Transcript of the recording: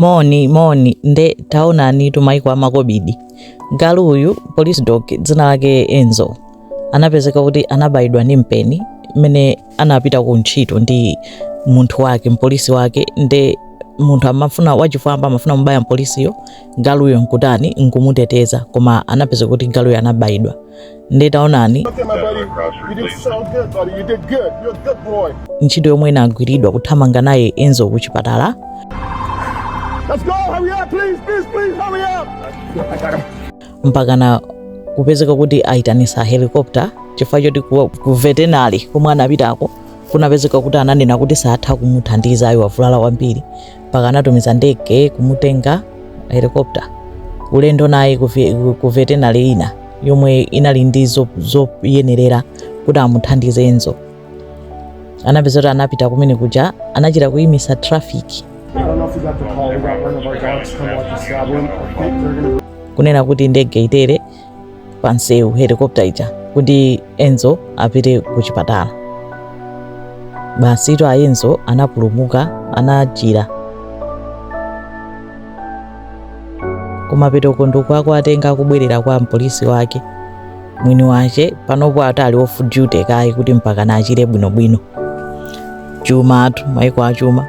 Moni moni, nde taonani tumaiko amakobidi. Galu uyu, police dog, dzina lake Enzo, anapezeka kuti anabayidwa ndi mpeni mmene anapita ku ntchito ndi munthu wake, mpolisi wake. Nde munthu amafuna wachifwamba amafuna mubaya mpolisiyo, galuyo nkutani, nkumuteteza, koma anapezeka kuti galuyo anabayidwa. Nde taonani Okay, my buddy. You did so good, buddy. You did good. You're a good boy. Ntchito yomwe inagwiridwa kuthamanga naye Enzo ku chipatala. Let's go. Hurry up, please, please, please, hurry up. I got him. Mpakana kupezeka kuti ayitanisa helicopter chifukwa choti ku veterinary komwe anapitako kunapezeka kuti ananena kuti satha kumuthandiza ayi, wavulala kwambiri. Mpaka anatumiza ndege kumutenga, helicopter, ulendo naye ku veterinary ina yomwe inali ndi zoyenerera kuti amuthandize Enzo. Anapeza kuti anapita kumene kuja, anachita kuyimisa traffic. I don't know if you got the call. We got one of our dogs come like a stab wound. I think they're gonna Kunena kuti ndege itere pansewu, helicopter ija, kuti Enzo apite ku chipatala. Basitu, a Enzo anapulumuka, anachira. Kumapetoko ndikuatenga akubwerera kwa mpolisi wake mwini wache. Panopo ati ali off duty kayi kuti mpaka nachire bwinobwino. Chuma atu, maiko achuma.